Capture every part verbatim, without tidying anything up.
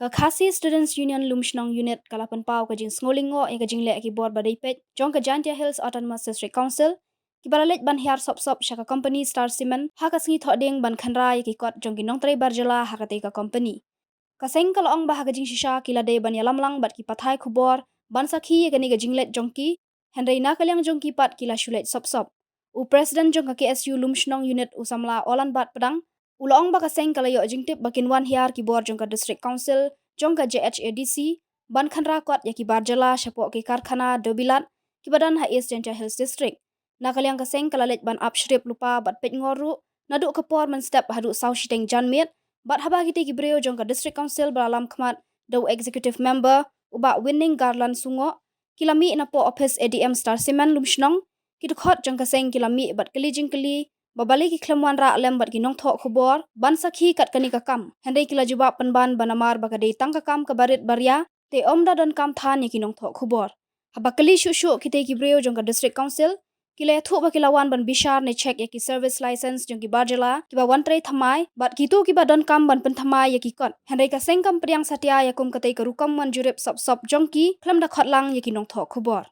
Khasi Students Union Lumshnong Unit ka la pynpaw ka jingsngewlyngngoh ïa ka jingleh ki bor ba dei peit jong ka Jaintia Hills Autonomous District Council, kiba la leit ban hiar sop-sop sha ka company Star Cement ha ka sngi Thohdieng ban khynra ïa ki kot jong ki nongtrei bar jylla ha katei ka company. Ka seng ka la ong ba ha ka jingshisha ki la dei ban ïalam lang bad ki pathai khubor ban sakhi ïa kane ka jingleit jong ki, hynrei na ka liang jong ki pat ki la shu leit sop-sop. U President jong ka K S U Lumshnong Unit, u samla Olanbat Pdang, u la ong ba ka seng ka la ïoh jingtip ba kin wan hiar ki bor jong ka District Council jong ka J H A D C ban khynra kot ïa ki bar jylla shapoh ki karkhana Dobilat kiba don ha East Jaintia Hills District. Na ka liang ka seng ka la leit ban ap shrip lypa bad peit ngor ruh naduh ka por mynstep haduh saw shiteng janmiet, bad haba kitei ki briew jong ka District Council ba la lam khmat da u Executive Member, u Bah Winning Garland Sungoh, ki la mih napoh ophis A D M Star Cement Lumshnong, ki dkhot jong ka seng ki la mih bad kylli jingkylli ba balei ki khlem wanrah lem bad ki nongthoh khubor ban sakhi kat kane ka kam. Hynrei ki la jubab pynban ba namar ba ka dei tang ka kam kaba rit ba ria, te ym da donkam than ïa ki nongthoh khubor. Haba kylli shuh shuh kitei ki briew jong ka District Council, ki la ïathuh ba ki la wan ban bishar ne check ïa ki service license jong ki bar jylla kiba wan trei thymmai bad kito kiba donkam ban pynthymmai ïa ki kot. Hynrei ka seng kam pdiang satia ïa kum katei ka rukom wan jurip sop-sop jong ki khlem da khot lang ïa ki nongthoh khubor.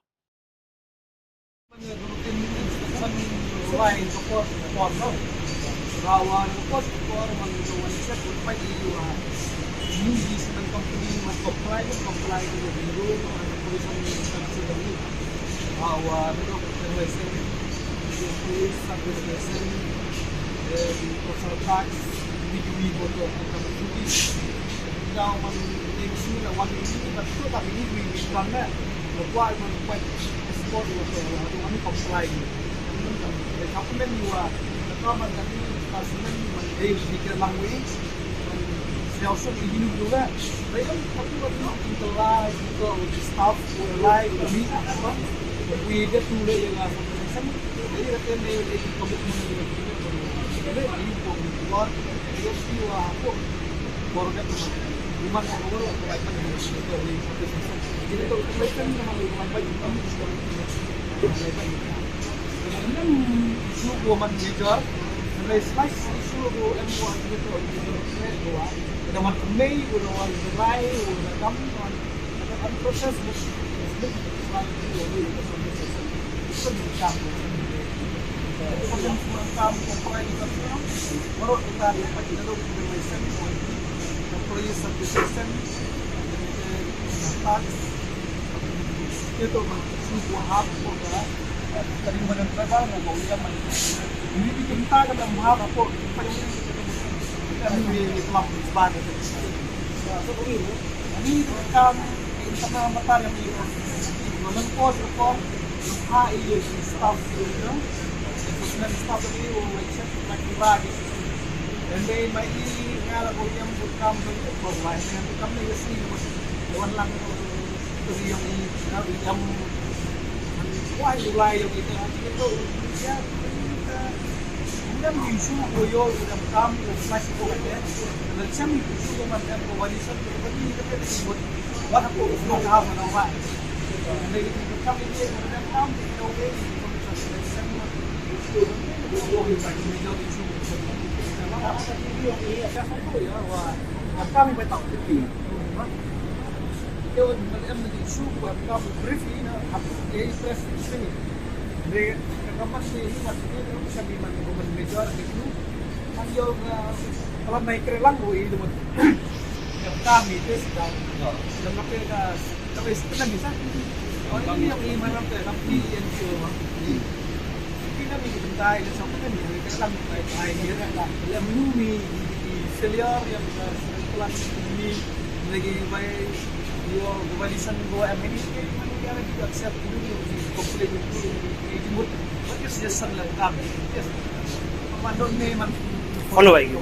Follow aïu.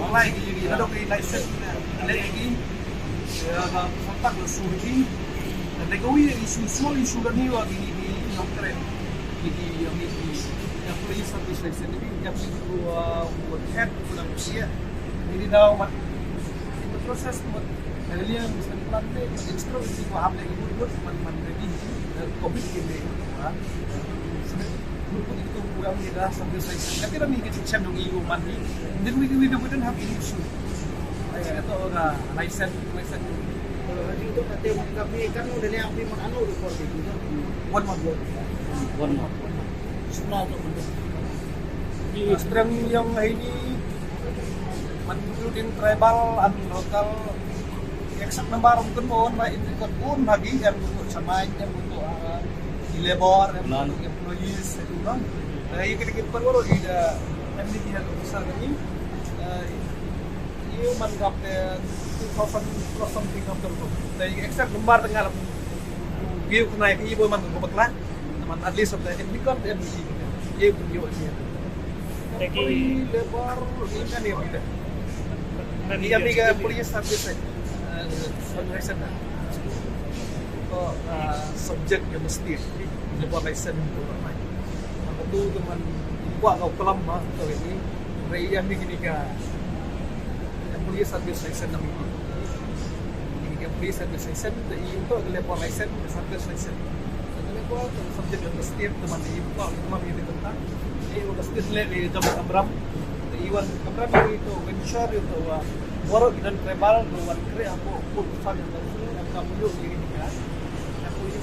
Hynrei to kata man ka phi kan u dei ap phi man anu report phi to. One month. One month. Sna to man. Ki strength jong hini man including tribal and local. Exact number ym kynmaw ba in record bun ha ki em to samaj em to labor em to employees em to. Hynrei kita ki perlu ida M D P health officer ni. Ïa man kap te two thousand plus something kap te rukom. Te exact number te nga la view khnai ki boi man ko bakla. Man at least of the em bikon em ki. Ïa pun ïoh ïa. Te ki labor ni kan ïa pun te. Ni kami ka police service. Fundraiser na. Ko subject ïa mesti labor license tu ramai. Apa tu tu man kuat kau kelam ma tu ini. Rei ïa ni kini ka police service license na miti. Ini ka police service license tu i untuk labor license, service license. Satu labor tu subject ïa mesti tu man i kuat kelam ïa ni tentang. Ini udah mesti le di jam kamram. Iwan kamram itu venture itu wa. Baru kita tribal tu wan kre aku pun pesan yang tersu yang kamu yuk diri kita. Aku ini